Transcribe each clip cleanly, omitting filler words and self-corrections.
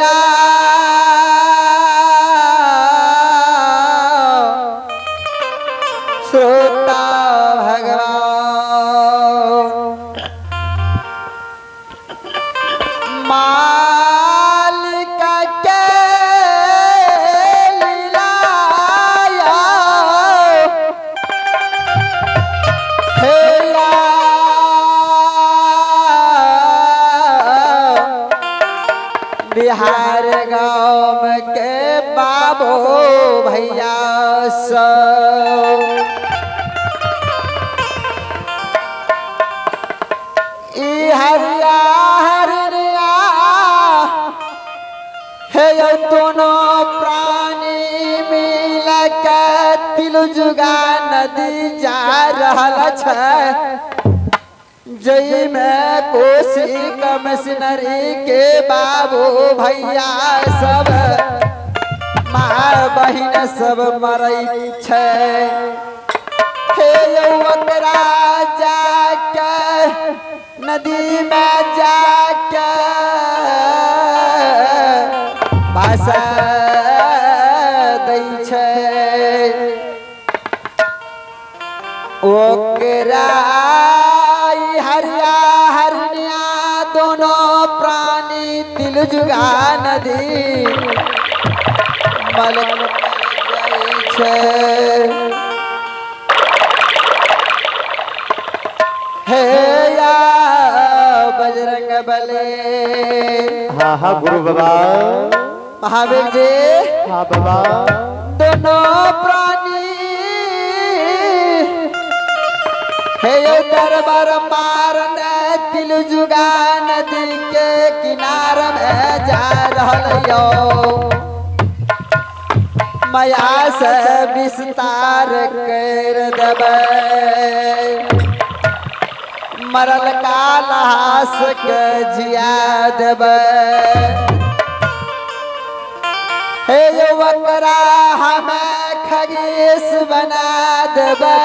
ओकरा श्रोता भगवान मालिक के लीलाया हेला बिहार गाँव के बाबू भैया सब ई हरिया हरिया हे यो दोनों प्राणी मिल के तिलजुगा नदी जा रहल छै, जइमे कोसी कमिश्नरी के बाबू भैया सब माँ बहिन सब मरै छै। हे यौ ओकरा जाके नदी में जाके भाषा दै छै, ओकरा हरिया हरिया दोनों प्राणी तिलजुगा नदी मलक जाइ छै। हे या बजरंग बले। हाँ हाँ गुरु बाबा। महावीर जी। हाँ बाबा। दोनों प्राणी हे यो दरबार मारने तिलजुगा नदी के किनार में जा रहल यो, माया से विस्तार कर देबै, मरल का लाश के जिया देबै। हे यो ओकरा हमें खगेश बना देबै,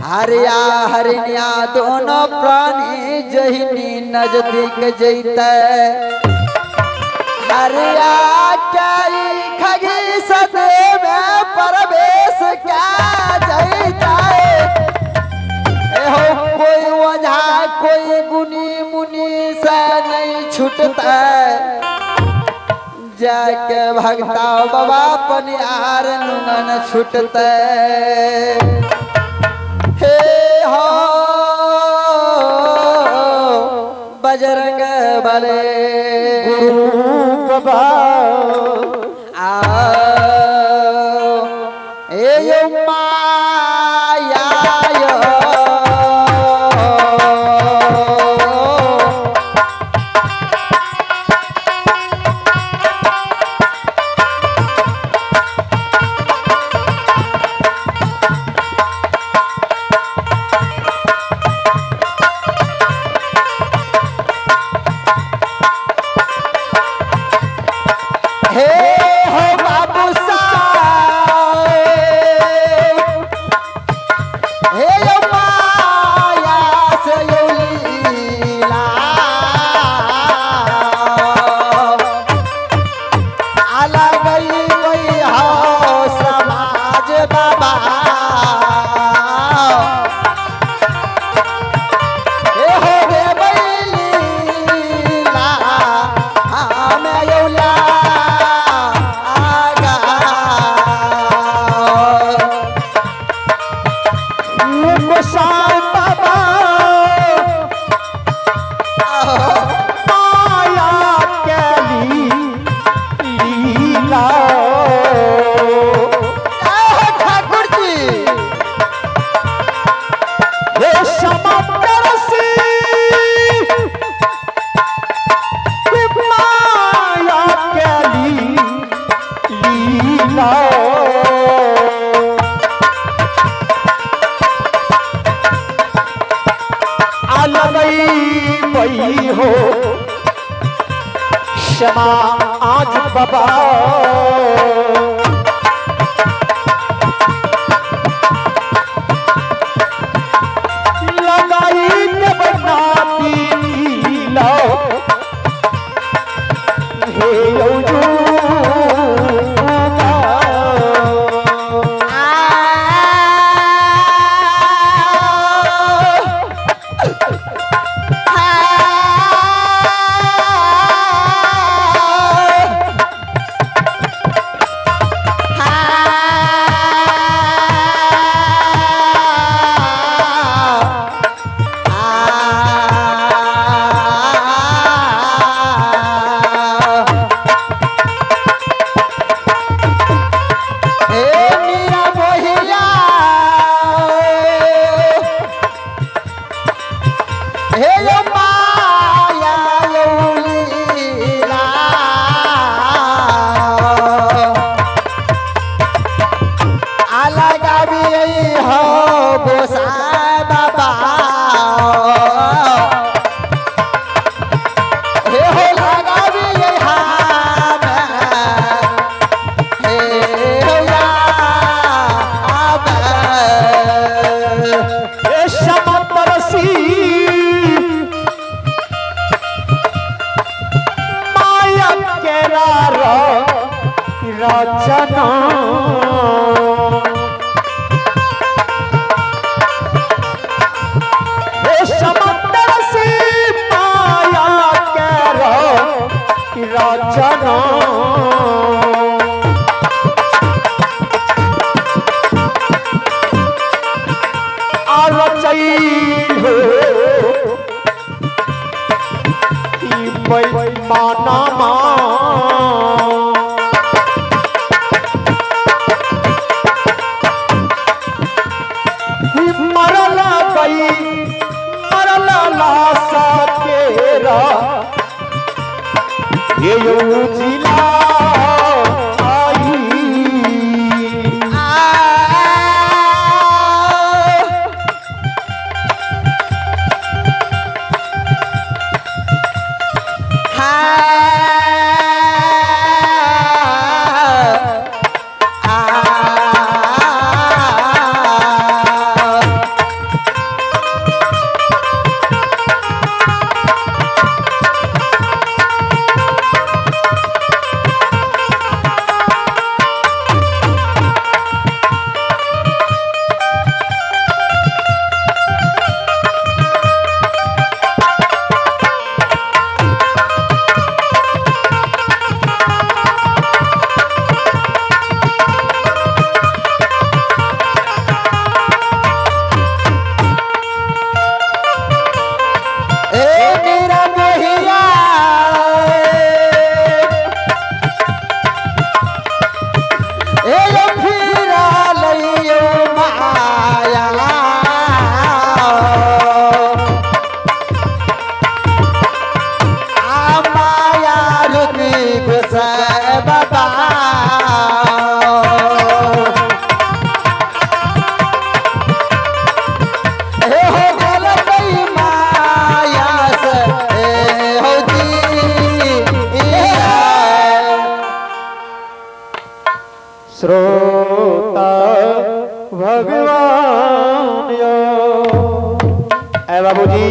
हरिया हरिणिया दोनों प्राणी जहिनी नजदीक जैते, हरिया के खगेश में प्रवेश क्या जैते। हो कोई ओझा कोई गुनी मुनि से नहीं छूटता, जाके भगता बाबा पनियार नुंगन छूटते। हे हो बजरंग बले गुरु बाबा। आ ए यो माया यो हे हो बाबू साहेब, हे यो माया से यो लीला आला गई गई हो समाज बाबा। हे हो रे लीला हमें यौला गोसाई बाबा माया के लीला ठाकुर जी। हे समंदर सी माया के लीला अलगई हो क्षमा आज बाबा। लगाई के बनाती लो। हे रचना से माया के रचना माना मरला गई मरला लाशा केरा ये उजिला आई श्रोता भगवान ए बाबूजी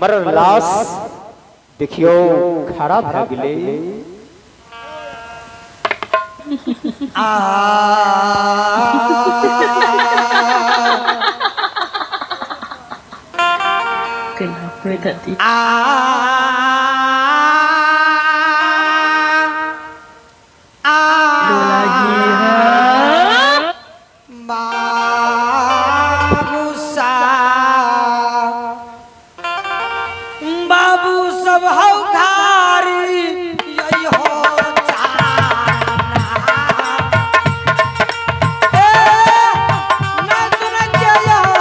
मरल लाश देखियो खड़ा भऽ गेलै। Kenapa tadi? Dua lagi, ha? बाबू सब हौ घारी यही हो ए ना सुनन के हो।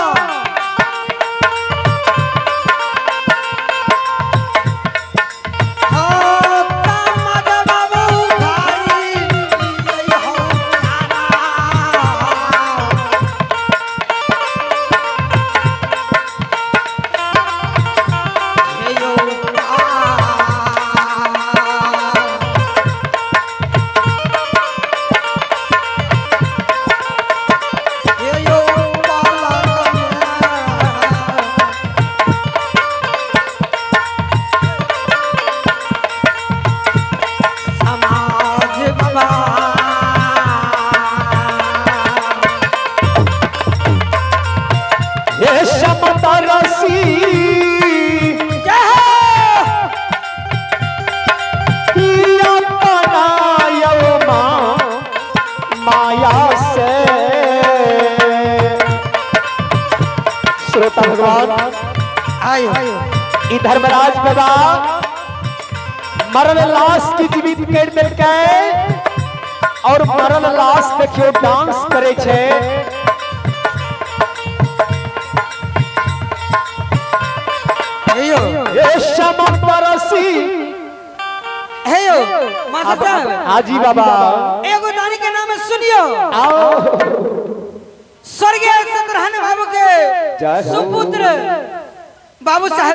देवता भगवान आयो ई धर्मराज बाबा मरल लाश की जीवित कर देलकै और मरल लाश देखियो डांस करे छै। हेयो ए श्याम परसी हेयो मास्टर साहब हाजी बाबा एगो दानी के नाम है सुनियो। आओ स्वर्गीय शत्रुघ्न बाबू के जय हो। सुपुत्र बाबू साहब।